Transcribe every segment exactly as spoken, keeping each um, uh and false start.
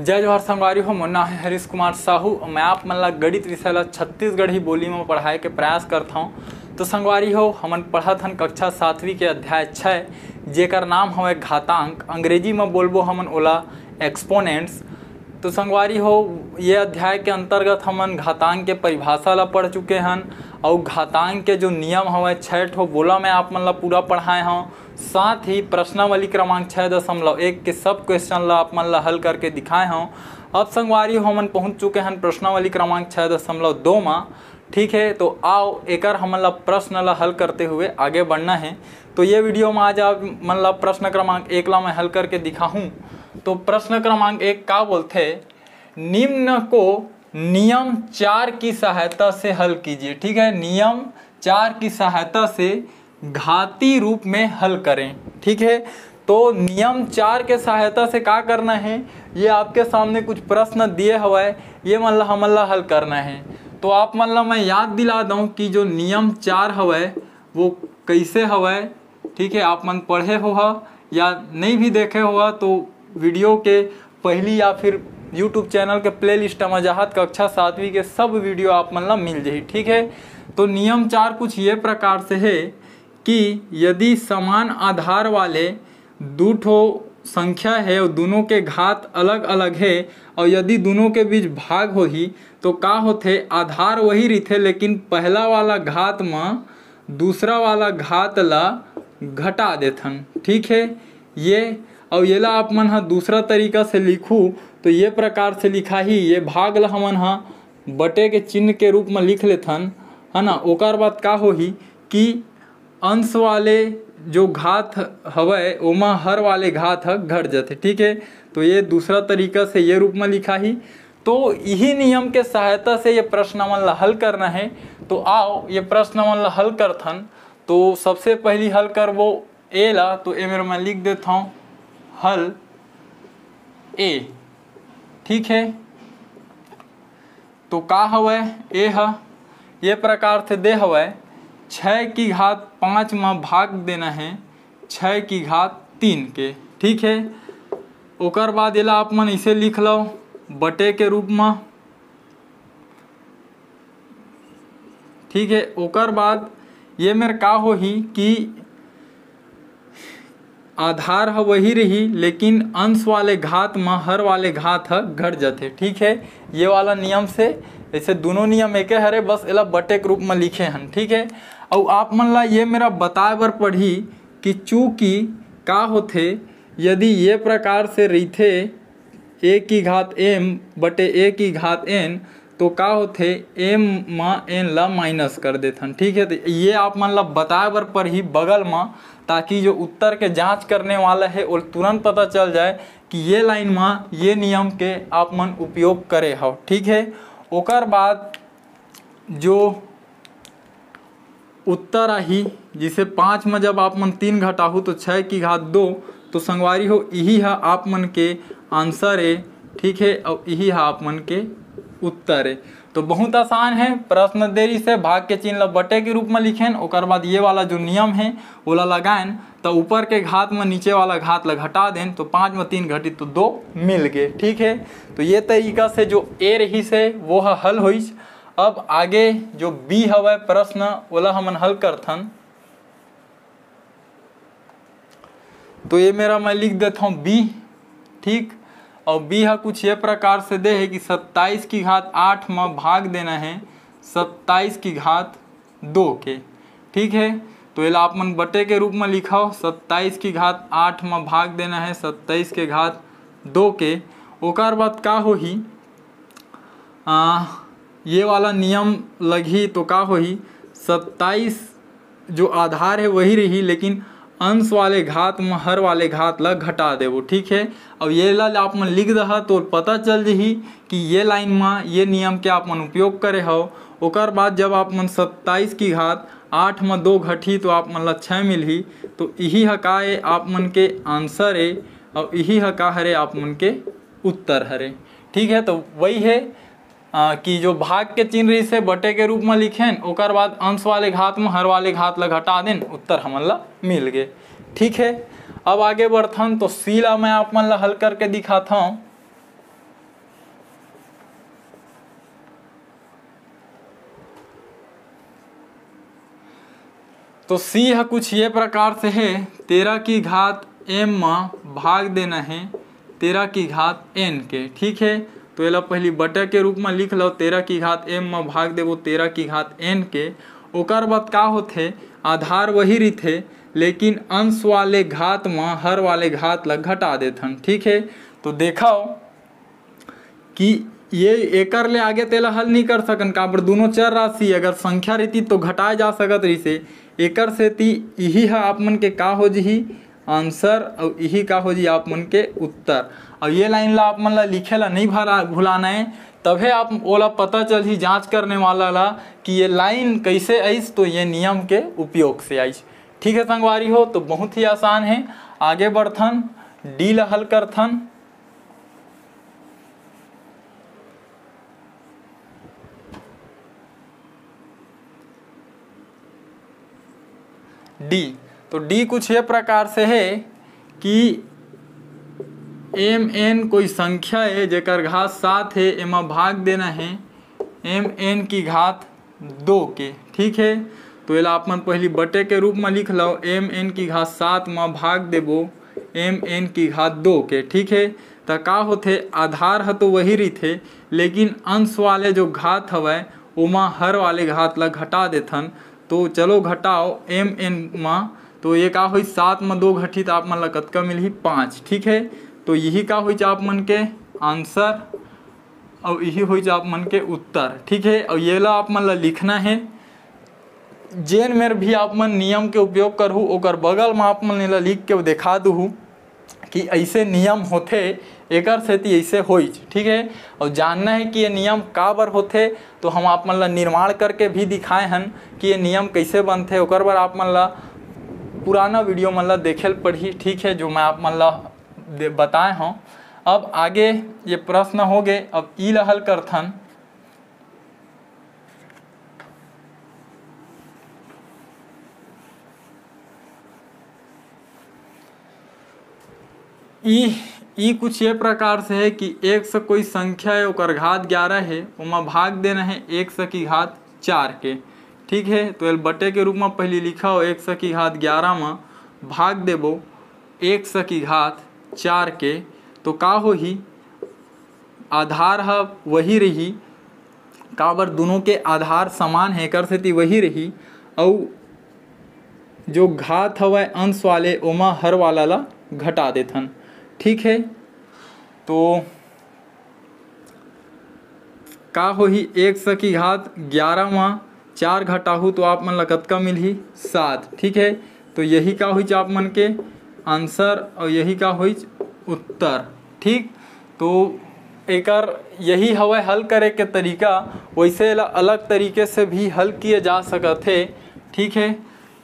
जय जोहार संगवारी हो, मोर नाम है हरीश कुमार साहू। मैं आप मन ला गणित विषय ला छत्तीसगढ़ी बोली में पढ़ाए के प्रयास करत हौं। तो संगवारी हो, हमन पढ़त हन कक्षा सातवीं के अध्याय छः, जेकर नाम हवय घातांक। अंग्रेजी में बोलबो हमन ओला एक्सपोनेंट्स। तो संगवारी हो, ये अध्याय के अंतर्गत हमन घातांक के परिभाषा ला पढ़ चुके हन, अउ घातांक के जो नियम हवय छः ठो, वोला मैं आप मन ला पूरा पढ़ाए हौं। साथ ही प्रश्नावली क्रमांक छः दशमलव एक के सब क्वेश्चन ला आप मन ला हल करके दिखाए हौं। अब संगवारी हो, हमन पहुंच चुके हन प्रश्नावली क्रमांक छः दशमलव दो मा। ठीक है, तो आओ एकर हमन ला प्रश्न ला हल करते हुए आगे बढ़ना है। तो ये वीडियो में आज आप मन ला प्रश्न क्रमांक एक ला मैं हल करके दिखाहूँ। तो प्रश्न क्रमांक एक का बोलथे, निम्न को नियम चार की सहायता से हल कीजिए। ठीक है, नियम चार की सहायता से घाती रूप में हल करें। ठीक है, तो नियम चार के सहायता से का करना है, ये आपके सामने कुछ प्रश्न दिए हवय, ये मन ला हमन ला हल करना है। तो आप मन ला मैं याद दिला दूं कि जो नियम चार हवय वो कैसे हवय। ठीक है, आप मन पढ़े होहा या नहीं भी देखे होहा तो वीडियो के पहली या फिर YouTube चैनल के प्लेलिस्ट में जाहत कक्षा सातवीं के सब वीडियो आप मन ला मिल जाही। ठीक है, तो नियम चार कुछ ये प्रकार से है कि यदि समान आधार वाले दू ठो संख्या है और दोनों के घात अलग अलग है और यदि दोनों के बीच भाग होही तो का होथे, आधार वही रहिथे लेकिन पहला वाला घात म दूसरा वाला घात ला घटा देथन। ठीक है, ये अउ येला आप मन ह दूसरा तरीका से लिखू तो ये प्रकार से लिखाही। ये भाग ला हमन ह बटे के चिन्ह के रूप में लिख लेथन, है ना। ओकर बाद का होही कि अंश वाले जो घात हवय ओमा हर वाले घात ह घट जथे। ठीक है, तो ये दूसरा तरीका से ये रूप में लिखाही। तो इही नियम के सहायता से ये प्रश्न मन ला हल करना है। तो आओ ये प्रश्न मन ला हल करथन। तो सबसे पहली हल करबो ए ला, तो ए मेर मैं लिख देथौं हल ए। ठीक है, तो का हवय ए ह, ये प्रकार से दे हवय, छः की घात पाँच म भाग देना है छः की घात तीन के। ठीक है, ओकर बाद एला आप मन इसे लिख लो बटे के रूप म। ठीक है, ओकर बाद ये मेर का होही कि आधार ह वही रही लेकिन अंश वाले घात म हर वाले घात ह घट जथे। ठीक है, ये वाला नियम से, जैसे दोनों नियम एके हरे, बस एला बटे के रूप म लिखे हन। ठीक है, अउ आप मन ला ये मेरा बताए बर पड़ही कि चूंकि का होथे, यदि ये प्रकार से रहिथे ए की घात एम बटे ए की घात एन, तो का होथे, एम म एन ला माइनस कर देथन। ठीक है, तो ये आप मन ला बताए बर पड़ही बगल म, ताकि जो उत्तर के जांच करने वाला है वो तुरंत पता चल जाए कि ये लाइन म ये नियम के आप मन उपयोग करे हव। ठीक है, ओकर बाद जो उत्तर आही, जिसे पाँच में जब आप मन तीन घटाहू तो छः की घात दो, तो संगवारी हो, यही ह आप मन के आंसर ए। ठीक है, अउ यही ह आप मन के उत्तर ए। तो बहुत आसान है, प्रश्न दे रिहिसे भाग के चिन्ह ला बटे के रूप में लिखेन, ओकर बाद ये वाला जो नियम है ओला लगाएन, तो ऊपर के घात में नीचे वाला घात ला घटा देन, तो पाँच में तीन घटी तो दो मिल गए। ठीक है, तो ये तरीका से जो ए रहिसे वो ह हल होइस। अब आगे जो बी हवय प्रश्न, ओला हमन हल करथन। तो ये मेरा मैं लिख देथौं बी। ठीक, अउ बी ह कुछ ये प्रकार से दे हे कि सत्ताईस की घात आठ म भाग देना है सत्ताईस की घात दो के। ठीक है, तो एला आप मन बटे के रूप में लिखव, सत्ताईस की घात आठ म भाग देना है सत्ताईस के घात दो के। ओकर बाद का होही, आ, ये वाला नियम लगही तो का होही, सत्ताईस जो आधार है वही रही, लेकिन अंश वाले घात म हर वाले घात ला घटा देबो। ठीक है, अब ये ला आप मन लिख दहा तो पता चल जही कि ये लाइन म ये नियम के आप मन उपयोग करे हव। ओकर बाद जब आप मन सत्ताईस की घात आठ म दो घटही तो आप मन ला छः मिलही। तो इही ह का ए, आप मन के आंसर ए, अउ इही ह का हरे, आप मन के उत्तर हरे। ठीक है, तो वही है आ, कि जो भाग के चिन्ह रहिसे बटे के रूप में लिखेन, ओकर बाद अंश वाले घात में हर वाले घात ला घटा देन, उत्तर हमन ला मिल गे। ठीक है, अब आगे बढ़थन तो सी ला मैं आप मन ला हल करके दिखाथौं। तो सी ह कुछ ये प्रकार से हे, तेरह की घात एम म भाग देना हे तेरह की घात एन के। ठीक है, तो एला पहली बटे के रूप में लिख लो, तेरह की घात एम म भाग देबो तेरह की घात एन के। ओकर बाद का होथे, आधार वही रिथे, लेकिन अंश वाले घात म हर वाले घात ला घटा देथन। ठीक है, तो देखो कि ये एकर ले आगे तेला हल नहीं कर सकन, काबर दोनों चर राशि अगर संख्या रहिती तो घटाए जा सकत रहिसे। एकर सेती इही ह आप मन के का हो जही, आंसर, अउ इही का हो जही आप मन के उत्तर। अउ ये लाइन ला आप मन ला लिखे ला नहीं भला भुलाना है, तभे आप ओला पता चलही जांच करने वाला ला कि ये लाइन कैसे आइस, तो ये नियम के उपयोग से आइस। ठीक है संगवारी हो, तो बहुत ही आसान है। आगे बढ़थन, डी ला हल करथन। डी, तो डी कुछ ये प्रकार से है कि एम एन कोई संख्या है जेकर घात सात है, एमा भाग देना है एम एन की घात दो के। ठीक है, तो एला आप मन पहली बटे के रूप में लिख लो, एम एन की घात सात में भाग देबो एम एन की घात दो के। ठीक है, त का होथे, आधार ह तो वही रहिथे, लेकिन अंश वाले जो घात हवय ओमा हर वाले घात ला घटा देथन। तो चलो घटाओ एम एन मा, तो ये का होई, सात मा दो घटी त आप मन ला कतका मिलही, पाँच। ठीक है, तो यही का होई आप मन के आंसर, अउ यही होई आप मन के उत्तर। ठीक है, अउ ये ला आप मन ला लिखना है। जेन मेर भी आप मन नियम के उपयोग करहू, ओकर बगल में आप मन एला लिख के दिखा दूहू कि ऐसे नियम होथे, एकर सेती ऐसे होइच। ठीक है, और जानना है कि ये नियम का बर होथे, तो हम आप मन ला निर्माण करके भी दिखाए हन कि ये नियम कैसे बनथे। ओकर बर आप मन ला पुराना वीडियो मन ला देखे ल पड़ही। ठीक है, जो मैं आप मन ला दे- बताए हूँ। अब आगे ये प्रश्न हो गए, अब ई ला हल करथन। ई ई कुछ ये प्रकार से है कि एक्स कोई संख्या है, ओकर घात ग्यारह है, ओमा भाग देना है एक्स की घात चार के। ठीक है, तो एल बटे के रूप में पहली लिखा हो, एक्स की घात ग्यारह में भाग देबो एक्स की घात चार के, तो का होही? आधार ह वही रही, काबर दोनों के आधार समान है, एकर सेती वही रही। अउ जो घात हवय अंश वाले, ओमा हर वाला ला घटा देथन। ठीक है, तो का होही, एक्स की घात ग्यारह मा चार घटाहू तो आप मन ला कतका मिलही? सात। ठीक है, तो यही का होइच आप मन के आंसर और यही का होइच उत्तर। ठीक, तो एकर यही हवय हल करे के तरीका। वैसे एला अलग तरीके से भी हल किए जा सकत हे। ठीक है,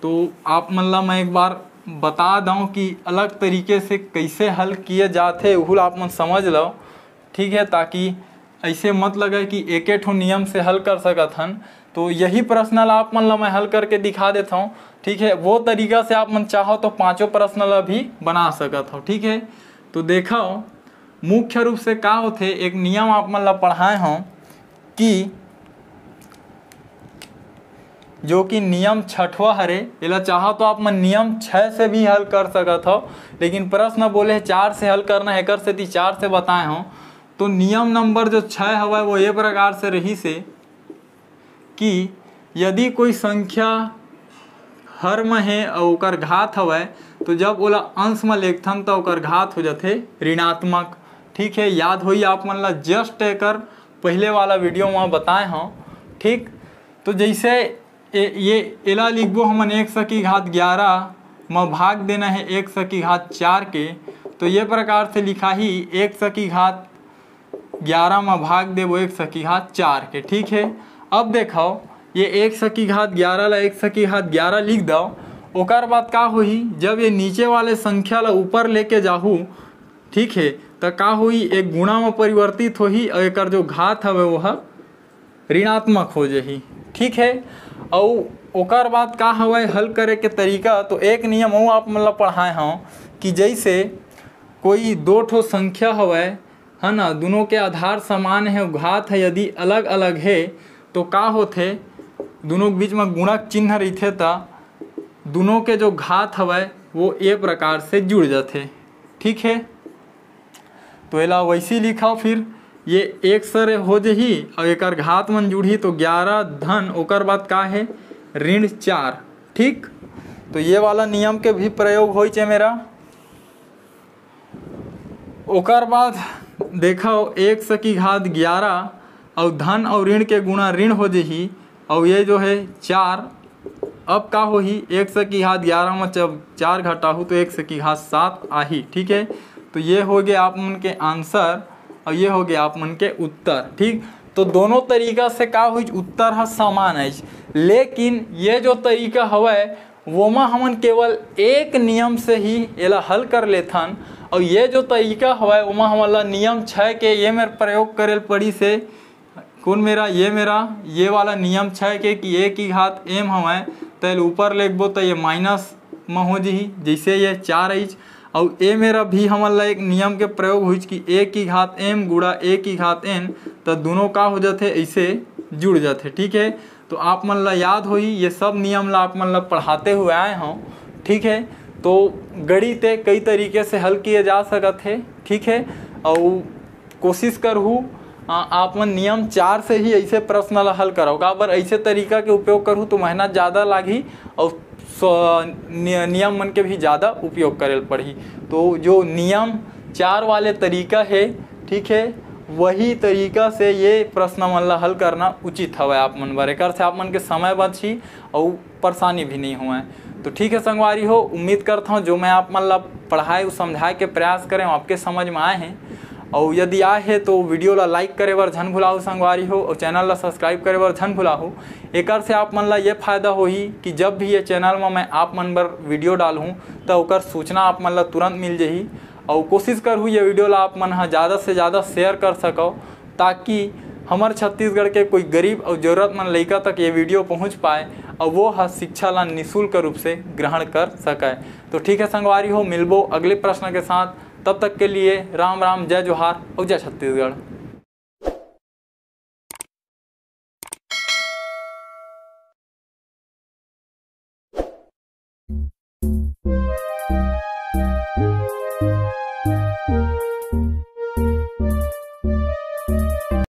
तो आप मन ला मैं एक बार बता दऊं कि अलग तरीके से कैसे हल किए जाथे, उहू ला आप मन समझ लो। ठीक है, ताकि ऐसे मत लगे कि एके ठो नियम से हल कर सकत हन। तो यही प्रश्न ला आप मन ला मैं हल करके दिखा देता हूँ। ठीक है, वो तरीका से आप मन चाहो तो पांचों प्रश्न ला भी बना सकत हो। ठीक है, तो देखो मुख्य रूप से का होथे, एक नियम आप मन ला पढ़ाए हूँ कि जो कि नियम छठवा हरे, एला चाहो तो आप मन नियम छः से भी हल कर सकत हो, लेकिन प्रश्न बोले हे चार से हल करना है, एकर सेती चार से बताए हूँ। तो नियम नंबर जो छः हवय वो ये प्रकार से रही से कि यदि कोई संख्या हर म हे अउ ओकर घात हवय, तो जब ओला अंश म लेखथन त ओकर घात हो जाथे ऋणात्मक। ठीक है, याद होई आप मन ला, जस्ट एकर पहले वाला वीडियो म बताए हूँ। ठीक, तो जैसे ए, ये एला लिखबो हमन एक्स की घात ग्यारह म भाग देना है एक्स की घात चार के, तो ये प्रकार से लिखाही, एक्स की घात ग्यारह म भाग देबो एक्स की घात चार के। ठीक है, अब देखो, ये एक्स की घात ग्यारह ला एक्स की घात ग्यारह लिख दो। ओकर बाद का होही, जब ये नीचे वाले संख्या ला ऊपर लेके जाहू, ठीक है, त का होही, एक गुणा म परिवर्तित होही और एकर जो घात हवे वो ह ऋणात्मक हो जाही। ठीक है, अउ ओकर बाद का हवय हल करे के तरीका, तो एक नियम अउ आप मन ला पढ़ाए हव कि जैसे कोई दो ठो संख्या हवय, है ना, दोनों के आधार समान है, घात है, यदि अलग अलग है तो का होथे, दोनों के बीच में गुणक चिन्ह रहिथे त दोनों के जो घात हवय वो ए प्रकार से जुड़ जाथे। ठीक है, तो एला वैसे लिखव, फिर ये एक सरे हो जही और एकर घात मन जुड़ही, तो ग्यारह धन ओकर बाद का है, ऋण चार। ठीक, तो ये वाला नियम के भी प्रयोग होइच हे मेरा। ओकर बाद देखव, एक सकी घात ग्यारह और धन और ऋण के गुणा ऋण हो जही, और ये जो है चार। अब का होही, एक सकी घात ग्यारह में जब चार घटाहू तो एक सकी घात सात आही। ठीक है, तो ये हो गए आप मन के आंसर और ये हो गए आप मन के उत्तर। ठीक, तो दोनों तरीका से का होइच, उत्तर ह समान आइच, लेकिन ये जो तरीका हवय वोमा हमन केवल एक नियम से ही एला हल कर लेथन। और ये जो तरीका हवय ओमा हमन ला नियम छः के ये मेर प्रयोग करे ल पड़ी से, कौन मेरा, ये मेरा, ये वाला नियम छः के कि एक ही घात एम हवय, तो एल ऊपर लेखबो तो ये माइनस में हो जही, जैसे ये चार आइच। और ए मेरा भी हमन ला एक नियम के प्रयोग होइच कि एक ही घात एम गुणा एक ही घात एन, तो दोनों का हो जाथे, ऐसे जुड़ जाथे। ठीक है, तो आप मन ला याद होही, ये सब नियम ला आप मन ला पढ़ाते हुए आए हों। ठीक है, तो गणित ए कई तरीके से हल किए जा सकत है। ठीक है, और कोशिश करहू, आ, आप मन नियम चार से ही ऐसे प्रश्न ला हल करव। काबर ऐसे तरीका के उपयोग करहू तो मेहनत ज़्यादा लागही और स्व-, नि-, नियम मन के भी ज़्यादा उपयोग करे ल पड़ही। तो जो नियम चार वाले तरीका है, ठीक है, वही तरीका से ये प्रश्न मन ला हल करना उचित हवय आप मन बर। एकर से आप मन के समय बचही और परेशानी भी नहीं होवय। तो ठीक है संगवारी हो, उम्मीद करता हूँ जो मैं आप मन ला पढ़ाए अउ समझाए के प्रयास करें आपके समझ में आए हैं। और यदि आए है तो वीडियो ला लाइक करे बर झन भुलाहू संगवारी हो, और चैनल ला सब्सक्राइब करे बर झन भुलाहू। एकर से आप मन ला ये फायदा होही कि जब भी ये चैनल में मैं आप मन बर वीडियो डालहूँ तो ओकर सूचना आप मन ला तुरंत मिल जही। और कोशिश करहू ये वीडियो ला आप मन ह ज़्यादा से ज़्यादा शेयर कर सकव, ताकि हमर छत्तीसगढ़ के कोई गरीब और जरूरतमंद लइका तक ये वीडियो पहुंच पाए और वो ह शिक्षा ला निशुल्क रूप से ग्रहण कर सके। तो ठीक है संगवारी हो, मिलबो अगले प्रश्न के साथ। तब तक के लिए राम राम, जय जोहार और जय छत्तीसगढ़।